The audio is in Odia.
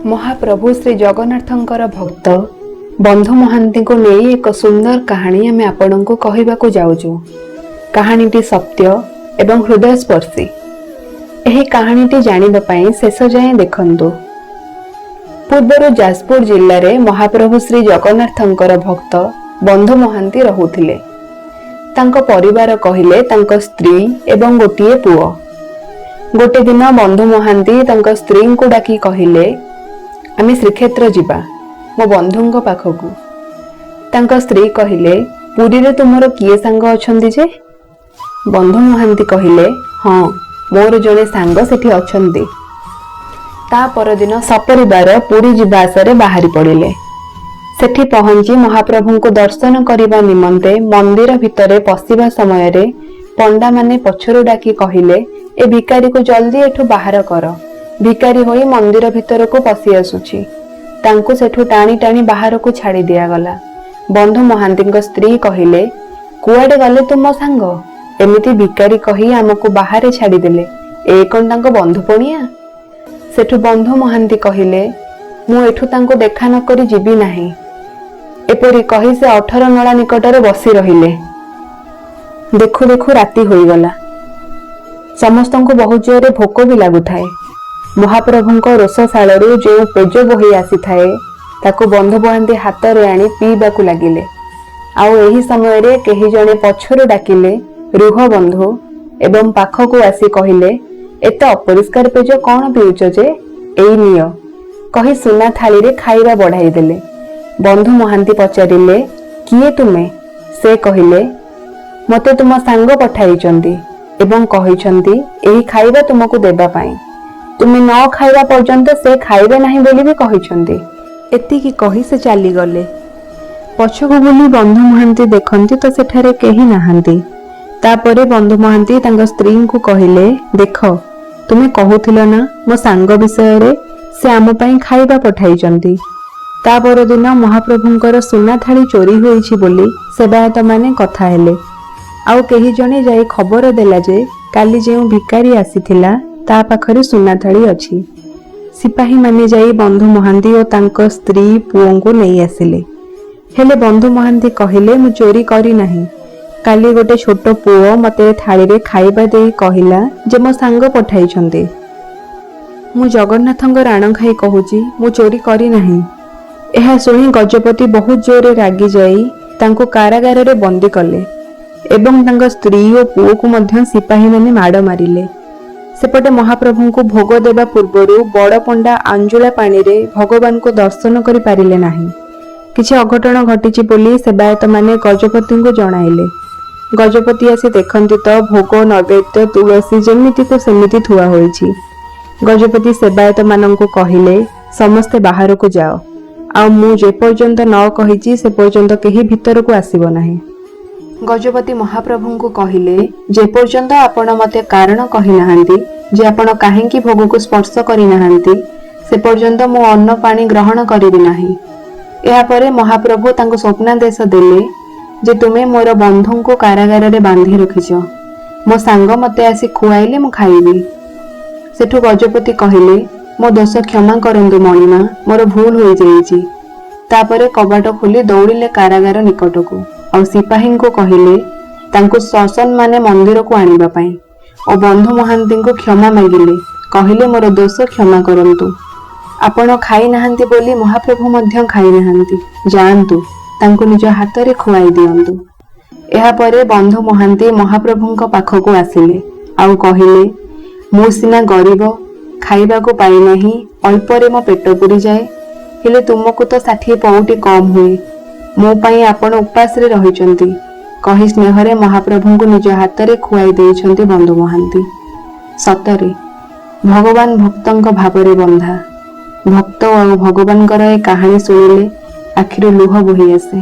ମହାପ୍ରଭୁ ଶ୍ରୀ ଜଗନ୍ନାଥଙ୍କର ଭକ୍ତ ବନ୍ଧୁ ମହାନ୍ତିଙ୍କୁ ନେଇ ଏକ ସୁନ୍ଦର କାହାଣୀ ଆମେ ଆପଣଙ୍କୁ କହିବାକୁ ଯାଉଛୁ। କାହାଣୀଟି ସତ୍ୟ ଏବଂ ହୃଦୟସ୍ପର୍ଶୀ। ଏହି କାହାଣୀଟି ଜାଣିବା ପାଇଁ ଶେଷ ଯାଏଁ ଦେଖନ୍ତୁ। ପୂର୍ବରୁ ଯାଜପୁର ଜିଲ୍ଲାରେ ମହାପ୍ରଭୁ ଶ୍ରୀ ଜଗନ୍ନାଥଙ୍କର ଭକ୍ତ ବନ୍ଧୁ ମହାନ୍ତି ରହୁଥିଲେ। ତାଙ୍କ ପରିବାର କହିଲେ ତାଙ୍କ ସ୍ତ୍ରୀ ଏବଂ ଗୋଟିଏ ପୁଅ। ଗୋଟେ ଦିନ ବନ୍ଧୁ ମହାନ୍ତି ତାଙ୍କ ସ୍ତ୍ରୀଙ୍କୁ ଡାକି କହିଲେ, "ଆମେ ଶ୍ରୀକ୍ଷେତ୍ର ଯିବା ମୋ ବନ୍ଧୁଙ୍କ ପାଖକୁ।" ତାଙ୍କ ସ୍ତ୍ରୀ କହିଲେ, "ପୁରୀରେ ତୁମର କିଏ ସାଙ୍ଗ ଅଛନ୍ତି ଯେ?" ବନ୍ଧୁ ମହାନ୍ତି କହିଲେ, "ହଁ, ମୋର ଜଣେ ସାଙ୍ଗ ସେଠି ଅଛନ୍ତି।" ତା ପରଦିନ ସପରିବାର ପୁରୀ ଯିବା ଆଶାରେ ବାହାରି ପଡ଼ିଲେ। ସେଠି ପହଞ୍ଚି ମହାପ୍ରଭୁଙ୍କୁ ଦର୍ଶନ କରିବା ନିମନ୍ତେ ମନ୍ଦିର ଭିତରେ ପଶିବା ସମୟରେ ପଣ୍ଡାମାନେ ପଛରୁ ଡାକି କହିଲେ, "ଏ ଭିକାରୀକୁ ଜଲ୍ଦି ଏଠୁ ବାହାର କର। ଭିକାରୀ ହୋଇ ମନ୍ଦିର ଭିତରକୁ ପଶି ଆସୁଛି।" ତାଙ୍କୁ ସେଠୁ ଟାଣି ଟାଣି ବାହାରକୁ ଛାଡ଼ି ଦିଆଗଲା। ବନ୍ଧୁ ମହାନ୍ତିଙ୍କ ସ୍ତ୍ରୀ କହିଲେ, "କୁଆଡ଼େ ଗଲେ ତୁମ ସାଙ୍ଗ? ଏମିତି ଭିକାରୀ କହି ଆମକୁ ବାହାରେ ଛାଡ଼ିଦେଲେ। ଏ କଣ ତାଙ୍କ ବନ୍ଧୁ ପଣିଆ?" ସେଠୁ ବନ୍ଧୁ ମହାନ୍ତି କହିଲେ, "ମୁଁ ଏଠୁ ତାଙ୍କୁ ଦେଖା ନ କରି ଯିବି ନାହିଁ।" ଏପରି କହି ସେ ଅଠର ନଳା ନିକଟରେ ବସି ରହିଲେ। ଦେଖୁ ଦେଖୁ ରାତି ହୋଇଗଲା। ସମସ୍ତଙ୍କୁ ବହୁତ ଜୋରରେ ଭୋକ ବି ଲାଗୁଥାଏ। ମହାପ୍ରଭୁଙ୍କ ରୋଷଶାଳାରୁ ଯେଉଁ ପେଜ ବୋହି ଆସିଥାଏ, ତାକୁ ବନ୍ଧୁ ମହାନ୍ତି ହାତରେ ଆଣି ପିଇବାକୁ ଲାଗିଲେ। ଆଉ ଏହି ସମୟରେ କେହି ଜଣେ ପଛରୁ ଡାକିଲେ, "ରୁହ ବନ୍ଧୁ," ଏବଂ ପାଖକୁ ଆସି କହିଲେ, "ଏତେ ଅପରିଷ୍କାର ପେଜ କଣ ପିଉଛ ଯେ? ଏଇ ନିଅ," କହି ସୁନା ଥାଳିରେ ଖାଇବା ବଢାଇ ଦେଲେ। ବନ୍ଧୁ ମହାନ୍ତି ପଚାରିଲେ, "କିଏ ତୁମେ?" ସେ କହିଲେ, "ମୋତେ ତୁମ ସାଙ୍ଗ ପଠାଇଛନ୍ତି ଏବଂ କହିଛନ୍ତି ଏହି ଖାଇବା ତୁମକୁ ଦେବା ପାଇଁ। ତୁମେ ନ ଖାଇବା ପର୍ଯ୍ୟନ୍ତ ସେ ଖାଇବେ ନାହିଁ ବୋଲି ବି କହିଛନ୍ତି।" ଏତିକି କହି ସେ ଚାଲିଗଲେ। ପଛକୁ ବୁଲି ବନ୍ଧୁ ମହାନ୍ତି ଦେଖନ୍ତି ତ ସେଠାରେ କେହି ନାହାନ୍ତି। ତାପରେ ବନ୍ଧୁ ମହାନ୍ତି ତାଙ୍କ ସ୍ତ୍ରୀଙ୍କୁ କହିଲେ, "ଦେଖ, ତୁମେ କହୁଥିଲ ନା ମୋ ସାଙ୍ଗ ବିଷୟରେ? ସେ ଆମ ପାଇଁ ଖାଇବା ପଠାଇଛନ୍ତି।" ତା ପରଦିନ ମହାପ୍ରଭୁଙ୍କର ସୁନା ଥାଳି ଚୋରି ହୋଇଛି ବୋଲି ସେବାୟତମାନେ କଥା ହେଲେ। ଆଉ କେହି ଜଣେ ଯାଇ ଖବର ଦେଲା ଯେ କାଲି ଯେଉଁ ଭିକାରୀ ଆସିଥିଲା, ତା ପାଖରେ ସୁନା ଥାଳି ଅଛି। ସିପାହୀମାନେ ଯାଇ ବନ୍ଧୁ ମହାନ୍ତି ଓ ତାଙ୍କ ସ୍ତ୍ରୀ ପୁଅଙ୍କୁ ନେଇ ଆସିଲେ। ହେଲେ ବନ୍ଧୁ ମହାନ୍ତି କହିଲେ, "ମୁଁ ଚୋରି କରିନାହିଁ। କାଲି ଗୋଟେ ଛୋଟ ପୁଅ ମତେ ଥାଳିରେ ଖାଇବା ଦେଇ କହିଲା ଯେ ମୋ ସାଙ୍ଗ ପଠାଇଛନ୍ତି। ମୁଁ ଜଗନ୍ନାଥଙ୍କ ରାଣ ଖାଇ କହୁଛି, ମୁଁ ଚୋରି କରିନାହିଁ।" ଏହା ଶୁଣି ଗଜପତି ବହୁତ ଜୋରରେ ରାଗିଯାଇ ତାଙ୍କୁ କାରାଗାରରେ ବନ୍ଦୀ କଲେ ଏବଂ ତାଙ୍କ ସ୍ତ୍ରୀ ଓ ପୁଅକୁ ମଧ୍ୟ ସିପାହୀମାନେ ମାଡ଼ ମାରିଲେ। ସେପଟେ ମହାପ୍ରଭୁଙ୍କୁ ଭୋଗ ଦେବା ପୂର୍ବରୁ ବଡ଼ ପଣ୍ଡା ଆଞ୍ଜୁଳା ପାଣିରେ ଭଗବାନଙ୍କୁ ଦର୍ଶନ କରିପାରିଲେ ନାହିଁ। କିଛି ଅଘଟଣ ଘଟିଛି ବୋଲି ସେବାୟତମାନେ ଗଜପତିଙ୍କୁ ଜଣାଇଲେ। ଗଜପତି ଆସି ଦେଖନ୍ତି ତ ଭୋଗ, ନୈବେଦ୍ୟ, ତୁଳସୀ ଯେମିତିକୁ ସେମିତି ଥୁଆ ହୋଇଛି। ଗଜପତି ସେବାୟତମାନଙ୍କୁ କହିଲେ, "ସମସ୍ତେ ବାହାରକୁ ଯାଅ। ଆଉ ମୁଁ ଯେପର୍ଯ୍ୟନ୍ତ ନ କହିଛି, ସେ ପର୍ଯ୍ୟନ୍ତ କେହି ଭିତରକୁ ଆସିବ ନାହିଁ।" ଗଜପତି ମହାପ୍ରଭୁଙ୍କୁ କହିଲେ, "ଯେପର୍ଯ୍ୟନ୍ତ ଆପଣ ମତେ କାରଣ କହିନାହାନ୍ତି ଯେ ଆପଣ କାହିଁକି ଭୋଗକୁ ସ୍ପର୍ଶ କରିନାହାନ୍ତି, ସେ ପର୍ଯ୍ୟନ୍ତ ମୁଁ ଅନ୍ନ ପାଣି ଗ୍ରହଣ କରିବି ନାହିଁ।" ଏହାପରେ ମହାପ୍ରଭୁ ତାଙ୍କୁ ସ୍ୱପ୍ନାଦେଶ ଦେଲେ ଯେ ତୁମେ ମୋର ବନ୍ଧୁଙ୍କୁ କାରାଗାରରେ ବାନ୍ଧି ରଖିଛ। ମୋ ସାଙ୍ଗ ମତେ ଆସି ଖୁଆଇଲେ ମୁଁ ଖାଇବି। ସେଠୁ ଗଜପତି କହିଲେ, "ମୋ ଦୋଷ କ୍ଷମା କରନ୍ତୁ ମଣିମା, ମୋର ଭୁଲ ହୋଇଯାଇଛି।" ତାପରେ କବାଟ ଖୋଲି ଦୌଡ଼ିଲେ କାରାଗାର ନିକଟକୁ ଆଉ ସିପାହୀଙ୍କୁ କହିଲେ ତାଙ୍କୁ ସସମ୍ମାନେ ମନ୍ଦିରକୁ ଆଣିବା ପାଇଁ ଓ ବନ୍ଧୁ ମହାନ୍ତିଙ୍କୁ କ୍ଷମା ମାଗିଲେ। କହିଲେ, "ମୋର ଦୋଷ କ୍ଷମା କରନ୍ତୁ। ଆପଣ ଖାଇନାହାନ୍ତି ବୋଲି ମହାପ୍ରଭୁ ମଧ୍ୟ ଖାଇନାହାନ୍ତି। ଯାଆନ୍ତୁ, ତାଙ୍କୁ ନିଜ ହାତରେ ଖୁଆଇ ଦିଅନ୍ତୁ।" ଏହାପରେ ବନ୍ଧୁ ମହାନ୍ତି ମହାପ୍ରଭୁଙ୍କ ପାଖକୁ ଆସିଲେ ଆଉ କହିଲେ, "ମୁଁ ସିନା ଗରିବ, ଖାଇବାକୁ ପାଇନାହିଁ, ଅଳ୍ପରେ ମୋ ପେଟ ପୁରିଯାଏ। ହେଲେ ତୁମକୁ ତ 60 ପଉଟି କମ୍ ହୁଏ। ମୋ ପାଇଁ ଆପଣ ଉପାସରେ ରହିଛନ୍ତି," କହି ସ୍ନେହରେ ମହାପ୍ରଭୁଙ୍କୁ ନିଜ ହାତରେ ଖୁଆଇ ଦେଇଛନ୍ତି ବନ୍ଧୁ ମହାନ୍ତି। ସତରେ ଭଗବାନ ଭକ୍ତଙ୍କ ଭାବରେ ବନ୍ଧା। ଭକ୍ତ ଆଉ ଭଗବାନଙ୍କର ଏ କାହାଣୀ ଶୁଣିଲେ ଆଖିରୁ ଲୁହ ବୋହି ଆସେ।